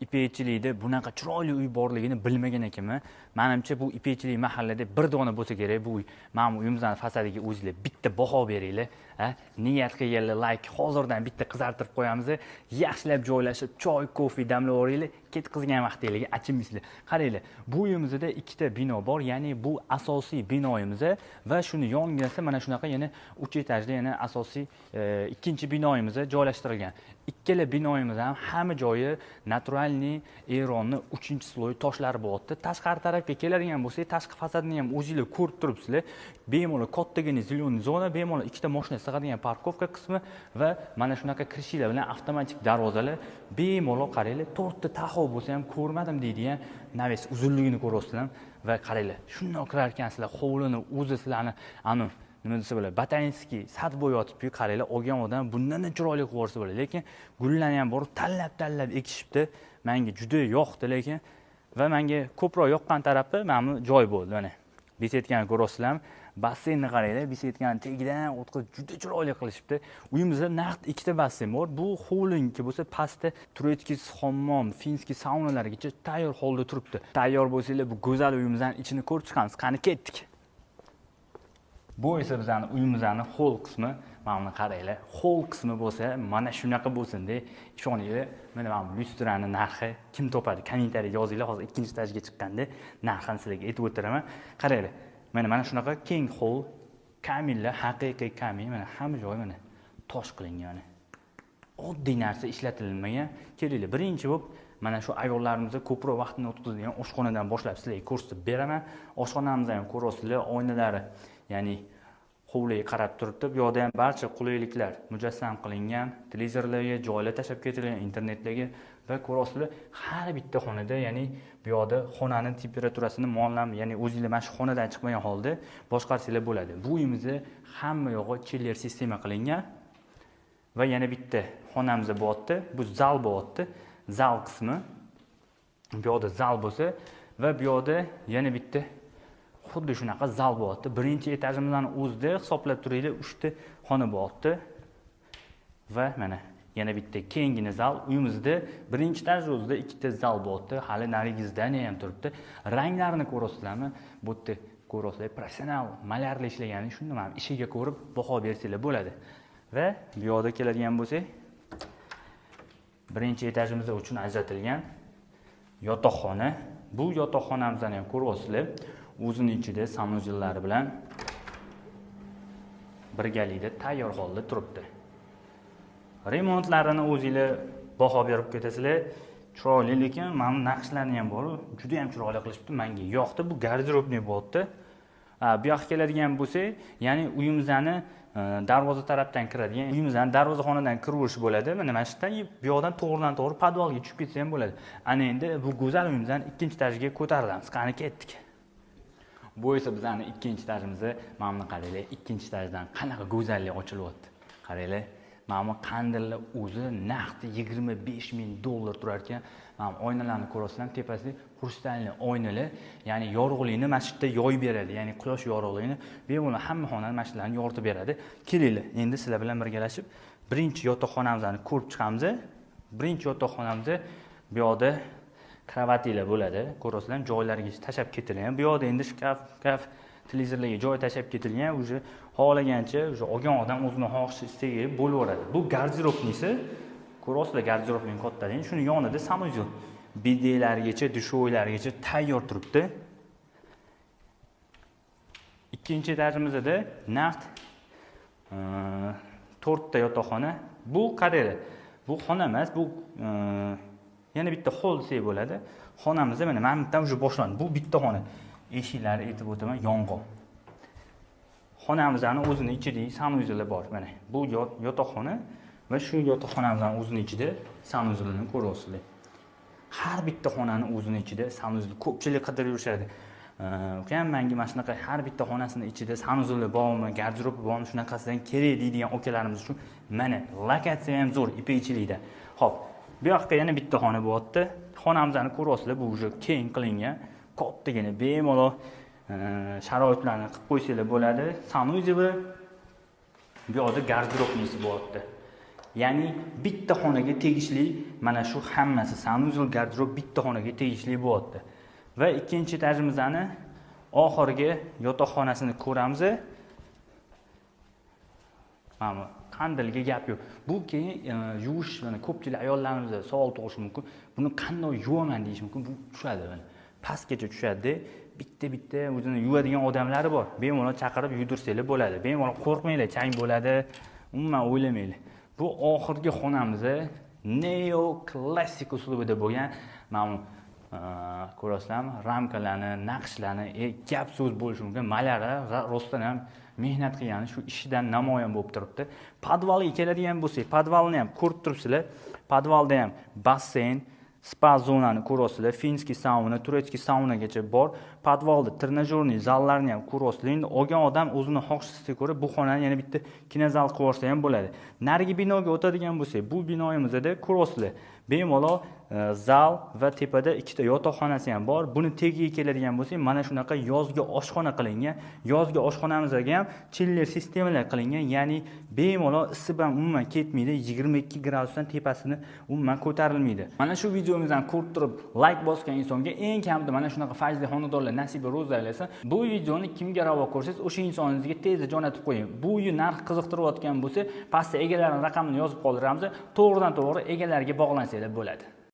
Ipakchilikda bunaqa chiroyli uy borligini bilmagan ekanman. Manimcha, bu Ipakchilik mahallada bir dona bo'lsa kerak bu uy. Mana bu uyimizni fasadiga o'zinglar bitta baho beringlar. Ha, niyat qilganlar layk hozirdan bitta qizartirib qo'yamiz. Yaxshilab joylashib, choy, kofe damlab oringlar. Ketqizgan vaqtinglarga achinmaysizlar. Qaranglar, bu uyimizda ikkita bino bor, ya'ni bu asosiy binoyimiz va shuni yonginasida mana shunaqa yana 3 etajli yana asosiy ikkinchi binoyimiz joylashtirilgan. Ikkala binoyimiz ham hamma joyi натуральный Eronni 3-слой toshlari bo'lyapti. Tashqari tarafga keladigan bo'lsak, tashqi fasadini ham o'zinglar ko'rib turibsizlar. Bemalol kattagina зеленый zona, bemalol ikkita mashina sig'adigan парковка qismi va mana shunaqa kirishinglar bilan avtomatik darvozalar. Bemalol qaranglar, to'rtta Tahoe bo'lsa ham ko'rmadim deydigan навес uzunligini ko'ryapsizlar va qaranglar, shundoq kirar ekansizlar, hovlini o'zi sizlarni anu nima desa bo'ladi, ботанический сад bo'lib yotibdi. Qaranglar, olgan odam bundan chiroyli qilib yuborsa bo'ladi, lekin gullarni ham borib tanlab tanlab ekishibdi. Menga juda yoqdi, lekin va menga ko'proq yoqqan tarafi mana bu joy bo'ldi. Mana беседка ni ko'ryapsizlarmi? Basseynni qaranglar, беседка ni tagidan o'tkazib juda chiroyli qilishibdi. Uyimizda naqd ikkita basseyn bor. Bu hovliniki bo'lsa pastda турецкий hammom, финский saunalargacha tayyor holda turibdi. Tayyor bo'lsanglar, bu go'zal uyimizni ichini ko'rib chiqamiz. Qani, ketdik. Bu esa bizani uyimizni xoll qismi. Mana buni qaranglar, xoll qismi bo'lsa mana shunaqa bo'lsin-da. Ishoninglar, mana bu lyustrani narxi kim topadi, kommentariyga yozinglar. Hozir ikkinchi etajga chiqqanda narxini sizlarga aytib o'tiraman. Qaranglar, mana shunaqa keng xoll, kaminlar haqiqiy kamin. Mana hamma joyi mana tosh qilingan, mana oddiy narsa ishlatilmagan. Kelinglar, birinchi bo'lib mana shu ayollarimiz ko'proq vaqtini o'tkazadigan oshxonadan boshlab sizlarga ko'rsatib beraman. Oshxonamizni ham ko'ryapsizlar, oynalari, ya'ni hovliga qarab turibdi. Bu yoqda ham barcha qulayliklar mujassam qilingan, televizorlarga joylar tashlab ketilgan, internetlarga va ko'ryapsizlar, har bitta xonada, ya'ni bu yoqda xonani temperaturasini muollam, ya'ni o'zinglar mana shu xonadan chiqmagan holda boshqarsanglar bo'ladi. Bu uyimizda hamma yog'i chiller sistema qilingan va yana bitta xonamiz bo'lyapti. Bu zal bo'lyapti, zal qismi. Bu yoqda zal bo'lsa va bu yoqda yana bitta xuddi shunaqa zal bo'lyapti. Birinchi etajimizni o'zida hisoblab turinglar, uchta xona bo'lyapti va mana yana bitta kengina zal. Uyimizda birinchi etaj o'zida ikkita zal bo'lyapti. Hali narigi здание ham turibdi. Ranglarini ko'ryapsizlarmi? Bu yerda ko'ryapsizlar, professional malyarlar ishlaganini, shuni mana ishiga ko'rib baho bersanglar bo'ladi. Va bu yoqda keladigan bo'lsak, birinchi etajimizda uchun ajratilgan yotoqxona. Bu yotoqxonamizni ham ko'ryapsizlar, o'zini ichida санузел lari bilan birgalikda tayyor holda turibdi. Remontlarini o'zinglar baho berib ketasizlar. Chiroyli, lekin mana bu naqshlarni ham bor, juda ham chiroyli qilishibdi, menga yoqdi. Bu гардеробный bo'lyapti. Bu yoqqa keladigan bo'lsak, ya'ni uyimizni darvoza tarafdan kiradigan, uyimizni darvozaxonadan kiraverish bo'ladi. Mana shu yerdan bu yoqdan to'g'ridan to'g'ri podvalga tushib ketsa ham bo'ladi. Ana endi bu go'zal uyimizni ikkinchi etajiga ko'tarilamiz. Qani, ketdik. Bu esa bizani ikkinchi etajimiz. Mana buni qaranglar, ikkinchi etajdan qanaqa go'zallik ochilyapti. Qaranglar, mana bu qandillar o'zi naqd 25 000 dollar turar ekan. Mana bu oynalarni ko'ryapsizlarmi? Tepasida хрустальный oynalar, ya'ni yorug'likni mana shu yerda yoyib beradi, ya'ni quyosh yorug'ligini bemalol hamma xonani mana shularni yoritib beradi. Kelinglar, endi sizlar bilan birgalashib birinchi yotoqxonamizni ko'rib chiqamiz. Birinchi yotoqxonamiz, bu yoqda kravatinglar bo'ladi. Ko'ryapsizlarmi, joylariga tashlab ketilgan. Bu yoqda endi shkaf, shkaf, televizorlarga joy tashlab ketilgan. Уже xohlagancha, уже olgan odam o'zini xohishi, istagiga bo'laveradi. Bu гардеробный si, ko'ryapsizlar, garderobning kattaligini. Shuni yonida санузел, bidelarigacha, душевой larigacha tayyor turibdi. Ikkinchi etajimizda naqd to'rtta yotoqxona. Bu qaranglar, bu xona emas, bu yana bitta xoll desak bo'ladi. Xonamizda mana bu yerdan уже boshlandi. Bu bitta xona, eshiklari, aytib o'taman, yong'oq. Xonamizni o'zini ichidagi санузел i bor. Mana bu yotoqxona va shu yotoqxonamizni o'zini ichida санузел ini ko'ryapsizlar. Har bitta xonani o'zini ichida санузел. Ko'pchilik qidirib yurishadi, ukam, manga mana shunaqa har bitta xonasini ichida санузел i bormi, garderobi bormi, shunaqasidan kerak deydigan akalarimiz uchun mana lokatsiya ham zo'r, Ipakchilikda. Ho'p, bu yoqqa yana bitta xona bo'lyapti. Xonamizni ko'ryapsizlar, bu уже keng qilingan, kattagina, bemalol sharoitlarni qilib qo'ysanglar bo'ladi. Санузел i, bu yoqda гардеробный si bo'lyapti. Ya'ni bitta xonaga tegishli mana shu hammasi, санузел, garderob bitta xonaga tegishli bo'lyapti. Va ikkinchi etajimizni oxirgi yotoqxonasini ko'ramiz. Mana bu qandilga gap yo'q. Bu keyin yuvish, mana ko'pchilik ayollarimiz savol tug'ishi mumkin. Buni qanday yuvaman deyish mumkin. Bu tushadi, mana pastgacha tushadi. Bitta bitta o'zini yuvadigan odamlari bor. Bemalol chaqirib yuvdirsanglar bo'ladi. Bemalol qo'rqmanglar, chang bo'ladi. Umuman o'ylamanglar. Bu oxirgi xonamiz neo klassik uslubida bo'lgan. Mana bu ko'rasizlarmi, ramkalarni, naqshlarni, gap so'z bo'lishi mumkin. Malyara rostdan ham mehnat qilgani shu ishidan namoyon bo'lib turibdi. Podvalga keladigan bo'lsak, podvalni ham ko'rib turibsizlar. Podvalda ham basseyn, spa zonani ko'ryapsizlar, финский sauna, турецкий saunagacha bor. Podvalda тренажёрный zallarni ham ko'ryapsizlar. Endi olgan odam o'zini xohishisiga ko'ra bu xonani yana bitta kinozal qilib yuborsa ham bo'ladi. Narigi binoga o'tadigan bo'lsak, bu binoyimizda ko'ryapsizlar, bemalol zal va tepada ikkita yotoqxonasi ham bor. Buni tagiga keladigan bo'lsak, mana shunaqa yozgi oshxona qilingan. Yozgi oshxonamizga ham chiller sistemalar qilingan, ya'ni bemalol isib ham umuman ketmaydi, 22 gradusdan tepasini umuman ko'tarilmaydi. Mana shu videomizdan ko'rib turib layk bosgan insonga eng kamida mana shunaqa fayzli xonadonlar nasibi ro'za aylasin. Bu videoni kimga ravo ko'rsangiz, o'sha insoningizga tezda jo'natib qo'ying. Bu uy narx qiziqtirayotgan bo'lsa, pastda egalarining raqamini yozib qoldiramiz. To'g'ridan to'g'ri egalariga bog'lansanglar bo'ladi.